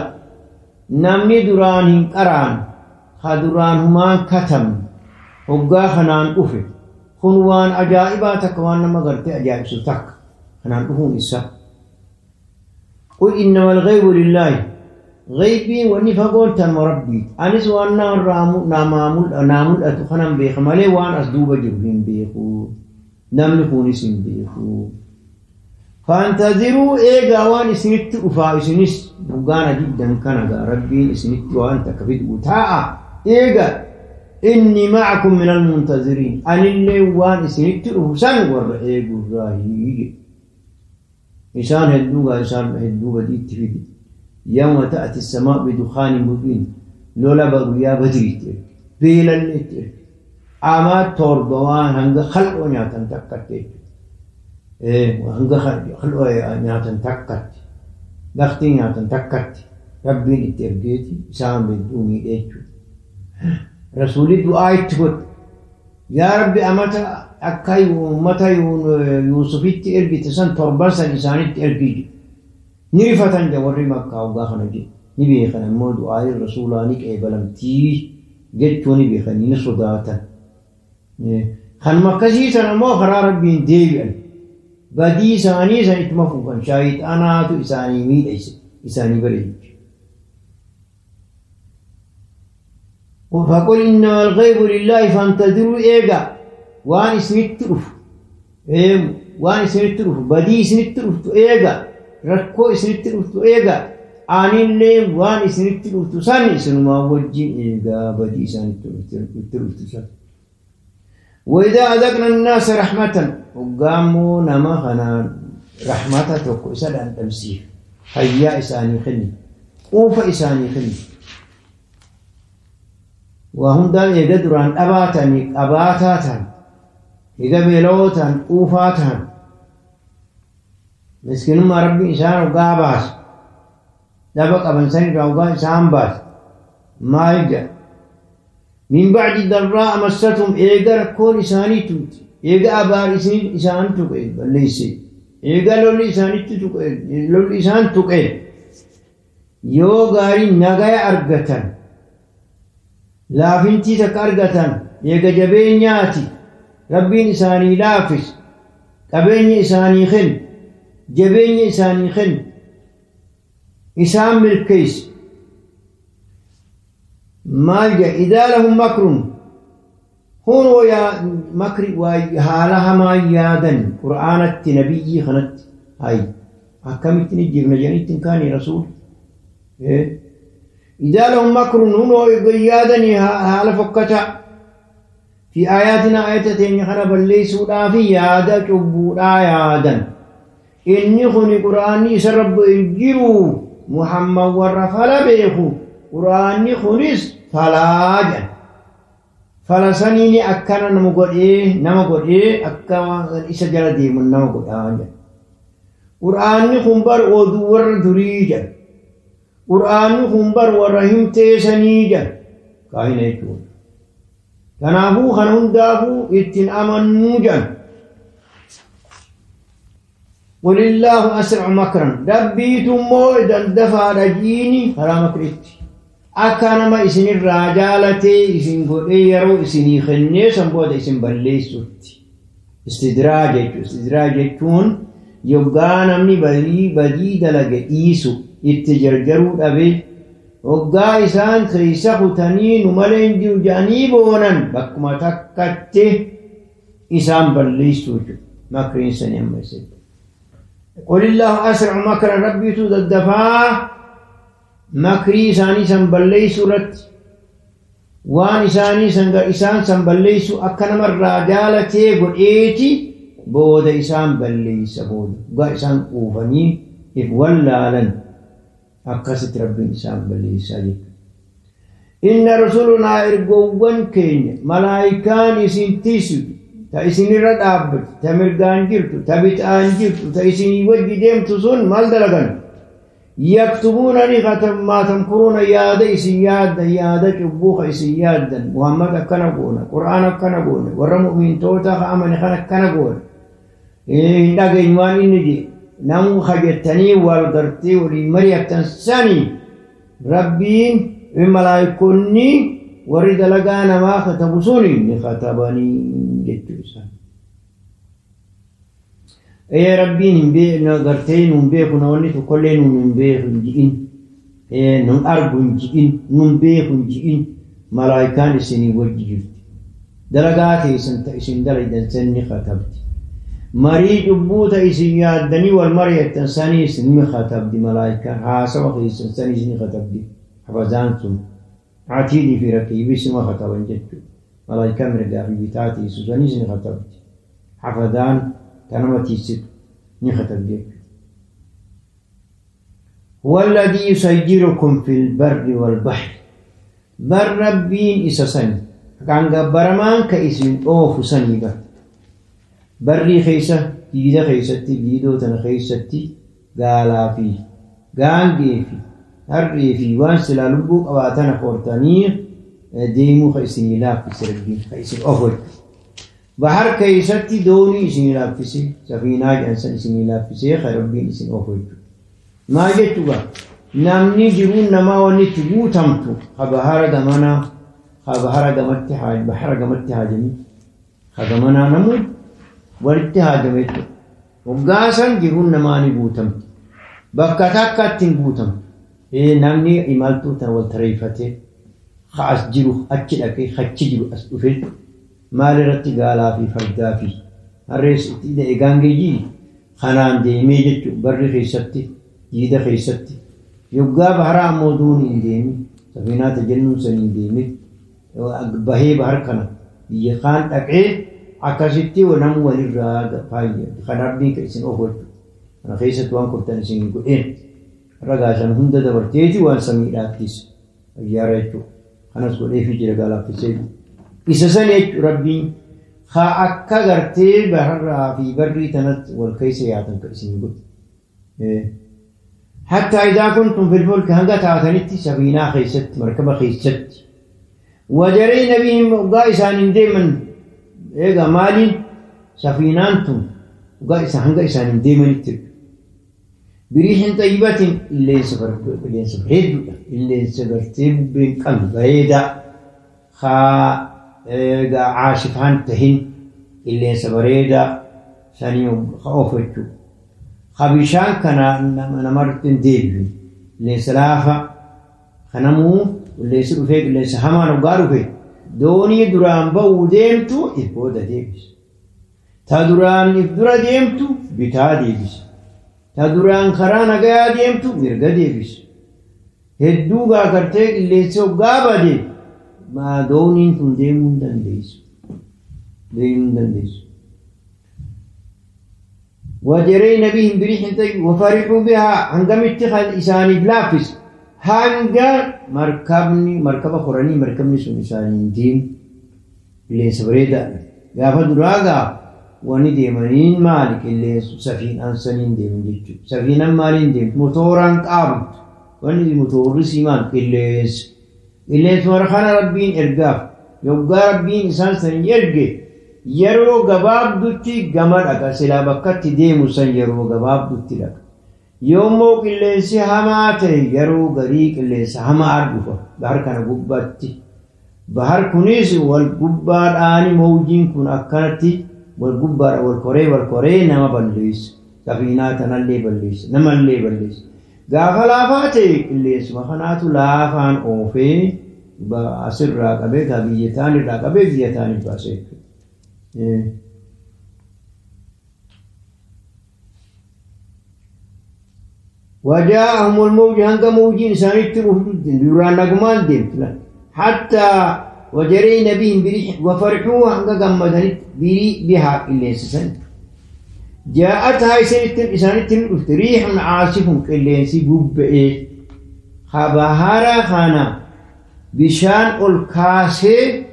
نمني دران قران خدران هما كتم وقا خنان أفي خنوان أجائباتك وان ما قرت أجائب ستك خنان أفون إسا قل إنما الغيب لله غيبي واني فقول تم ربي أنس وانا نامل أتخنم بيخ مالي وان أسدوب جرهن بيخو نملكون اسم بيخو فانتظروا إيغا وان اسنت أفا اسنس بغانا جدا كنغا ربي اسنت وان تكفيد وتاء إيغا إني معكم من المنتظرين أن اللي وان اسنت أفسان ور إيغو راهي إسان هدوغا إسان هدوغا دي تفيد يوم تأتي السماء بدخان مبين لولا بغيا بدري بيلا اللي أما توربوان هنغ خلقو نياتن تكت إيه هنغ خلقو نياتن تكت بختي نياتن تكت ربي الترجيتي سام بدوني إيشو رسولي دعاء تقول يا ربي أمتى أكاي ومتى يوسفيت إرجي تسن توربان سنسانيت إرجي نرفتن جوري مكة وغاخنا جي نبي خنا مو دعاء الرسولانيك أي بلمتي جتو نبي خني نصداتا خن مكسي سنة مو خرا ربي ديبئن بدي ساني سن اتمفوفن شايت أنا تو إساني ميد إساني بريج فقل إنما الغيب لله فانتظروا إيجا وان اسمت وان اسمت بدي اسمت إيجا ركو اسمت إيجا آنين وان اسمت سن اسنما وجين إيجا بدي اسمت سن وإذا أذقنا الناس رحمة وقاموا نما خنا رحمة توكو إسان تمسيح هيا إساني خني قوف إساني خني وهم دام يقدرون أباتني أباتاتان إذا بيلوتان قوفاتان مسكين ما ربي إسان وقاباس دبق أبن سنة وقا إسان باس ما يجا من بعد ضراء مستهم إيجار كون إساني توت إيجا أبار إسان تقل ليس إيجا لولي إساني تقل لولي إسان تقل يو غاري نغايا أرغتان لافنتي تك أرغتان إيجا جبينياتي ربين إساني لافس قبيني إساني خن جبيني إساني خن إسان ملكيس ما جاء إذا لهم مكر هون ويا مكر وهالها ما يادن قرآن النبي خنت هاي أكملت نجيب نجاني كان رسول إيه إذا لهم مكر هون ويادن هال فكتا في آياتنا آياتين خرب ليس في يادا جبودا يادن إني خني قرآني سرب إنجيرو محمد ورفل بيخو قرآني خنيس فلاجا فلسنيني أكنا نمقول إيه نمقول إيه أكنا إسا جلدي من نمقول آجا قرآني خنبر ودور دريجا قرآني خنبر ورحم تيسنيجا كاين يجون تنافو خنون دافو اتن أمن نوجا قل الله أسرع مكرا ربي تمو إذا دفع رجيني حرامك إتي أكانما إسن الرجالة إسن قريرو إسن خنيس سنبود إسن بليسوتي استدراج استدراج يكون يبقى نمني بدي بدي دلق إيسو اتجرجرو أبي وقا إسان خيسا خطنين وملين جيو جانيبونا بكما تكته إسان بليسوتي مكرين سنين مسيب قل الله أسرع مكرا ربي تدفع مكري إساني سنبلي سورة وان إساني إسان سنبلي سو أكنم الرجالة تيقول إيتي بود إسان بلي سبود قا إسان قوفني إفولالا Akkasitti Rabbiin isaan balleessaa jechuudha. Inna rusulunaa ergoowwan keenya malaayikaan isin tiisitu, ta isinirra dhaabbatu, ta mirgaan jirtu, ta bitaan jirtu, ta isinii wajji deemtu sun maal dalagan? Yaktubuuna ni maa tamkuruuna yaada isin yaaddan, yaada cubbuu ka isin yaaddan. Muhammad akkana goona, Qur'aan akkana goona, warra mu'mintoota ka amane kan akkana goona. Hin dhageenyu waan inni jedhe. Namu ka jettanii wal gartee waliin mari'attan sanii Rabbiin malaayikoonni warri dalagaa namaa katabu suni ni katabanii jechuu isaan. Ee Rabbiin hin beekne gartee nuun beeku namoonni tokkollee nuun hin beeku hin ji'in. Ee nuun argu hin ji'in, nuun beeku hin ji'in malaayikaan isinii wajji jirti. Dalagaa teessan ta isin dalaydan san ni katabdi. Marii cubbuu ta isin yaaddanii wal mari'attan saniis ni katabdi malaayikaan. Haasawa keessan saniis ni katabdi. Hafazaan sun atiidii fi raqiibis ni kataban jechuudha. Malaayikaan mirgaa fi bitaa teessu saniis ni katabdi. Hafazaan ta nama tiisitu ni katabdi jechuudha. هو الذي يسيركم في البر والبحر بر ربين إسا سني كان غبرمان كإسين أوف سني بر بري خيسة جيدة خيستي جيدو تن خيستي قالا في غانجي في هري في وان سلا لبو قواتنا خورتاني ديمو خيسين لا في سربين خيسين أوف بحر كيستي دوني إسين لا في سي سفينة جنسن إسين لا في سي خربين إسين أوف ما جتوا نامني جرون نما ونتبو تمتو خبهار دمنا خبهار دمت حاج بحر دمت حاجمي خدمنا نمو ولت حاجمت وقاسن جرون نما نبوتم بكتاك تنبوتم إيه نامني إمالتو تنول تريفته خاص جرو أكل أكل خش جرو أسفل مال رتي قالا في فردا في الرئيس إذا إيجانجي خنان ديمي جت بري خيستي جيدة خيستي يبقى بحر مودون إنديمي سفينة تجنن سنين بهي بحر كنا يخان أكيد أكشتي ونم وللراج فاي خنابني كيسن أفول أنا خيست وان كنت نسين قلين رجعشان هند دبرتيتي وان سميراتيس ياريتو أنا أقول إيه في جرجالا في سيد إذا سنيت ربي خا أكثرتي بحر في بري تنت والكيس يعتن كيسن قل حتى إذا كنتم في الفلك هنگا تعتنتي سفينة خيست مركبة خيست وجرينا بهم قائسان ديما إيجا مالي سفينانتم قائسان هنگا إسان ديما نترك بريح طيبة اللي سفر اللي سفرتب بين بعيدة خا إيجا عاشفان تهين اللي سفريدة ثاني خوفتشو خبيشان كان نمرت ديبي ليس لافا خنمو ليس رفيق ليس همان وقارو في دوني دران بو ديمتو إفودا ديبس تا دران إفدرا ديمتو بتا ديبس تا دران خرانا غيا ديمتو مرغا ديبس هدو غا كرتيك ليس وقابا دي ما دوني تن ديمون دن ديس ديمون دن ديس وجرينا بهم بريح طيب وفرحوا بها هنگم اتخاذ إساني بلافس هنگا مركبني مركبة خراني مركبني سن إساني دين اللي سبريدا غافة دراغا واني ديمانين مالك اللي سفين أنسانين ديمن جيتشو سفينة مالين ديم موتوران قابت واني دي موتور سيمان اللي سورخانا ربين إرقاف يبقى ربين إسان سن يرقي yeroo gabaabdutti gama dhaqa silaa bakkatti deemu san yeroo gabaabdutti dhaqa yoommoo qilleensi hamaa ta'e yeroo garii qilleensa hamaa dhufa bahar kana gubbaatti bahar kunis wal gubbaadhaani mawjiin kun akkanatti wal gubbaadha wal koree nama balleessa safiinaa tanallee balleessa namallee balleessa gaafa laafaa ta'e qilleensuma kanaatu laafaan oofee asirraa qabee gaa biyya taanirraa qabee biyya taaniif baasee jechuudha. وجاءهم الموج هنگا موجين سانتر دوران نغمان ديمتلا حتى وجرينا بهم بريح وفرحوا هنگا غمدنت بري بها اللي سن جاءتها سنتر ريح عاصف اللي سي بوب ايه Bahara kana bishaan ol kaasee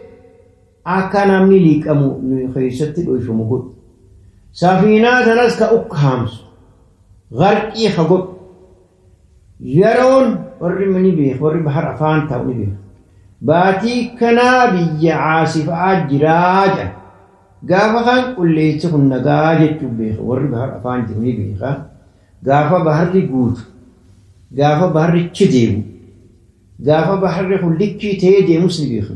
akka namni liqamu keessatti dhoyfamu godhu. Safiinaa tanas ka ukkaamsu garqii ka godhu. Yeroon warri ni beeku, warri bahar afaan ta'u ni beeku. Baatii kanaa biyya caasifaa jiraa jedha. Gaafa kan qulleessi kun nagaa jechuun beeku, warri bahar afaan jiru ni beeka. Gaafa baharri guutu, gaafa baharri ichi deemu, gaafa baharri kun likkii ta'ee deemus ni beeku.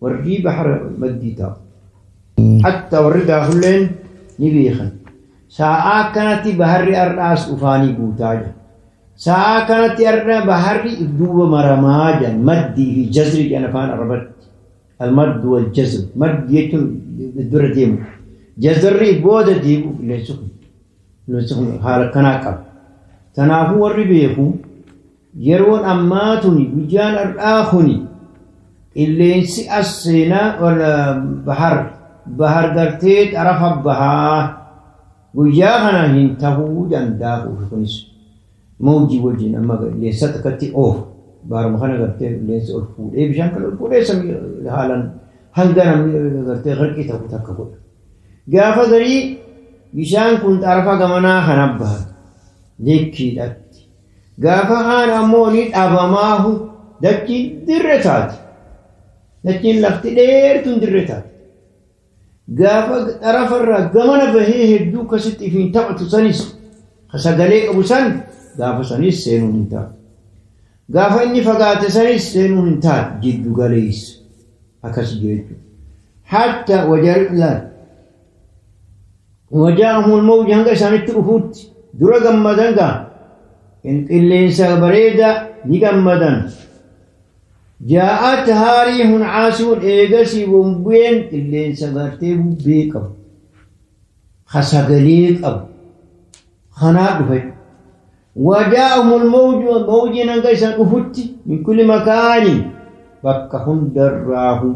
Warri bahara maddii ta'u. Hatta warri gaafulleen ni beekan. Sa'aa kanatti baharri har'aas dhufaanii guutaa jira. Sa'aa kanatti har'a baharri duuba maramaa jira. Maddii fi jazri jedhan afaan Arabaatti. Almaddu wal jazr. Maddi jechuun dura deemu. Jazrri booda deemu qilleensi kun. Qilleensi kun haala kanaa qaba. Kanaafuu warri beeku yeroon ammaa tuni guyyaan har'aa kuni qilleensi as seenaa bahar gartee xarafa bahaa guyyaa kana hin tahuu danda'a kunis mawjii wajjin amma qilleensa takkatti oofu baaruma kana gartee qilleensi ol fuudhee bishaan kana ol fuudhee samii haalaan hanga namni gartee qarqii ta'u takka godha. Gaafa garii bishaan kun xarafa gamanaa kana baha lekkiidhaatti. Gaafa kaan ammoo ni dhabamaahu dachii dirre taati. Dachiin lafti dheertuun dirre taati. Gaafa xarafarraa gamana bahee hedduu akkasitti ifiin taphatu sanis sagalee qabu san gaafa sanis seenuun hin taatu. Gaafa inni fagaate sanis seenuun hin taatu jiddu galeessa akkas jechuudha. Hatta wajaa'ahumul mawji hanga isaanitti dhufuutti dura gammadan gaa qilleensa bareedaa ni gammadan. Jaa'at haariihun caasifuun eegasii bombeen qilleensa gartee bubbee qabu. Sagalee qabu. Kanaa dhufe. Wajaa'ahumul mawju mawjiin hanga isaan dhufutti min kulli makaaniin bakka hundarraahu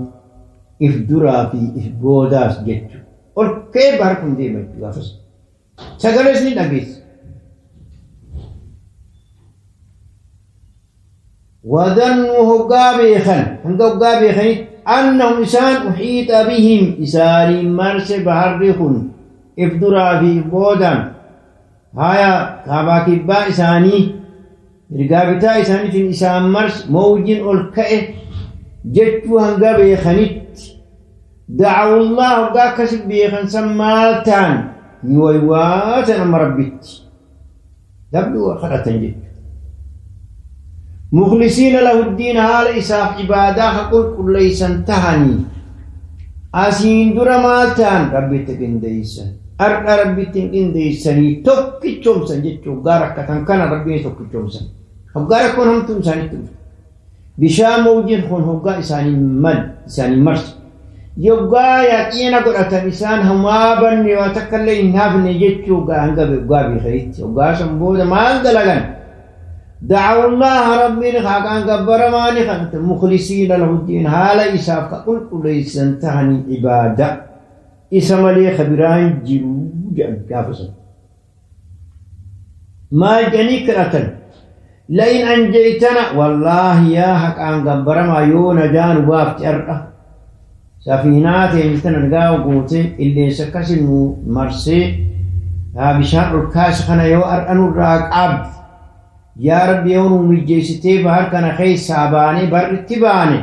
if duraa fi if boodaas jechuudha. Ol ka'ee bahar kun deema jechuudha gaafas. Sagalees ni dhageessa. وظنوا هقابيخا هنقابيخا أنهم إسان أحيط بهم إساني مرس بحرخن إفدرا في بودا هايا كاباكبا إساني رقابتا إساني في إسان مرس موجين ألكئ جتو هنقابيخنت دعوا الله هقاكسب بيخن سمالتان يويواتا أم ربت دبلوا خلطا جت مخلصين له الدين هال إساف عبادة قل كل ليس انتهني أسين در مالتان ربي تقنديسا أرقى ربي تقنديسني توكي تشومسا جتشو غارك كان ربي توكي تشومسا هقارك كون هم تمساني تمسا بشام موجين خون هقا إساني مد إساني مرس يبقى يقينا قرأة إسان هما بني وتكلي إنهافني جتشو غارك خيت وغا سنبودا ما أنقلقن دعوا الله ربي خاقان قبر ماني خنت مخلصين له الدين هالا إساف قل ليس انتهني عبادة إسم لي خبران جروجا كافسا ما جني كرة لئن أنجيتنا والله يا حقان قبر ما يونا جان وافت أرأة سفينات ينتنا نقاو قوتي اللي سكسن مرسي بشار الكاس خنا يو أرأنو الراق عبد يا ربي يوم مجيستي بهر كان خيس ساباني بر اتباني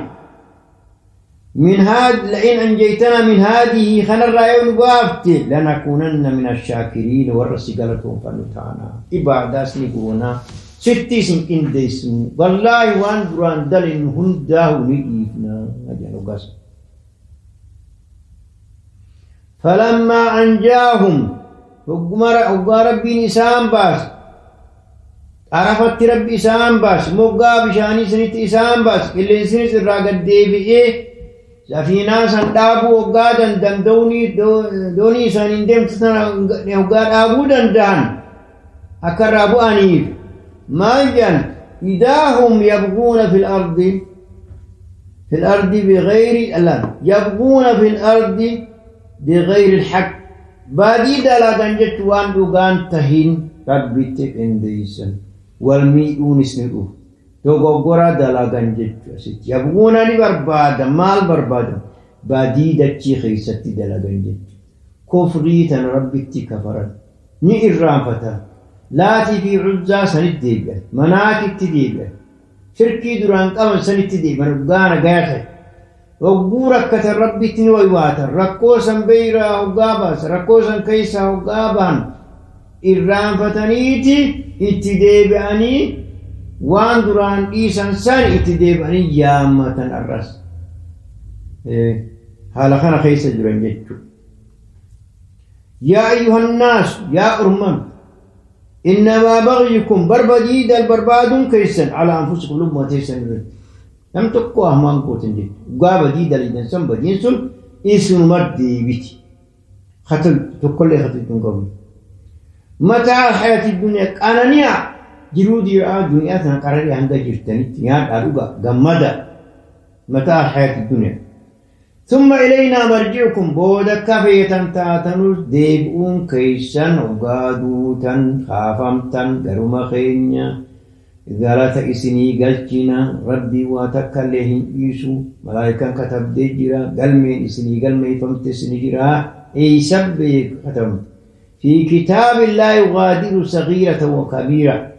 من هاد لئن أنجيتنا من هذه خنا الرأيون وافت لنكونن من الشاكرين والرسي قالتهم فنتانا إبادة سنقونا ستي سنكين ديسن والله وان دران دلن هنداه نجيفنا أجل قصر فلما أنجاهم ربي نسام باس عرفت ربي إسان باس مقا بشاني سنت إسان باس اللي سنت الراقد دي بإيه سفينة سندابو وقادا دندوني دوني سنين دم تسنى وقاد أبو دندان أكر أبو أنيف ما جن إذا هم يبغون في الأرض بغير الله يبغون في الأرض بغير الحق بادي دلاغان جتوان دوغان تهين ربي تقنديسن والميئون اسمه Dogoggora dalagan jechuudha asitti. Yabguuna ni barbaadan maal barbaadan? Badii dachii keessatti dalagan jechuudha. Kufrii tana Rabbitti kafaran. Ni irraanfatan. Laatii fi Cuzzaa sanitti deebi'an. Manaatitti deebi'an. Shirkii duraan qaban sanitti deebi'an. Hoggaa nagaa ta'e. Hogguu rakkatan Rabbitti ni waywaatan. Rakkoo san beeyraa hoggaa baasan. Rakkoo san keessaa hoggaa bahan. Irraanfataniiti itti deebi'anii waan duraan dhiisan san itti deebi'anii yaammatan arras. Haala kana keessa jiran jechuudha. Yaa ayyuhannaas yaa orman innamaa bagyukum barbadiidal barbaaduun keessan alaa anfusikum lubbuma teessan irratti. Nam tokko ahmaan gootan jechuudha. Dhugaa badii daliidan san badiin sun isinuma deebiti. Tokkollee khatibtuun qabu. Mataa alhayaati duniyaa qananiyaa jiruu diiraa duniyaa tana qararee hanga jirtanitti nyaadhaa dhugaa gammada. Mataa alhayaati duniyaa. ثم إلينا مرجعكم بودا كفية تاتنوس ديبؤون كيسا وقادوتا خافمتا قرما خينيا غلط إسني قلتنا ربي واتكاليهن إيسو ملائكة كتب ديجرا قلمين إسني قلمي فمت إسني جرا أي سبي كتب في كتاب لا يغادر صغيرة وكبيرة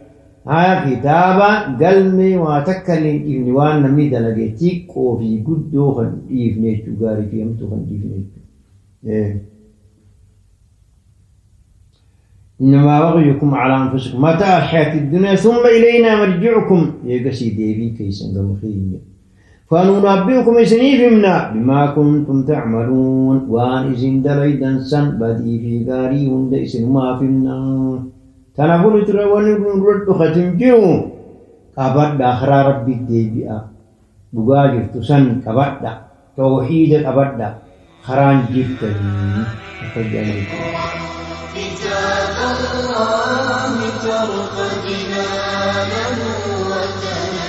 ها كتابا قلمي واتكاليهن وان نمي دلقي تيكو في قدو خنديف نيتو غاري في أمتو خنديف نيتو. إنما بغيكم على أنفسكم متاع الحياة الدنيا ثم إلينا مرجعكم يقسي ديبي كيسا قمخين فننبئكم إسنيفمنا بما كنتم تعملون وان إسن دليدا سن بدي في غاري هند إسن ما فيمنا تنفل ترون رد ختم جيو قبض آخر ربي ديبئا بقاجر تسن قبض توحيد قبض خران جبتني. كتاب الله ترق جنانه وتنال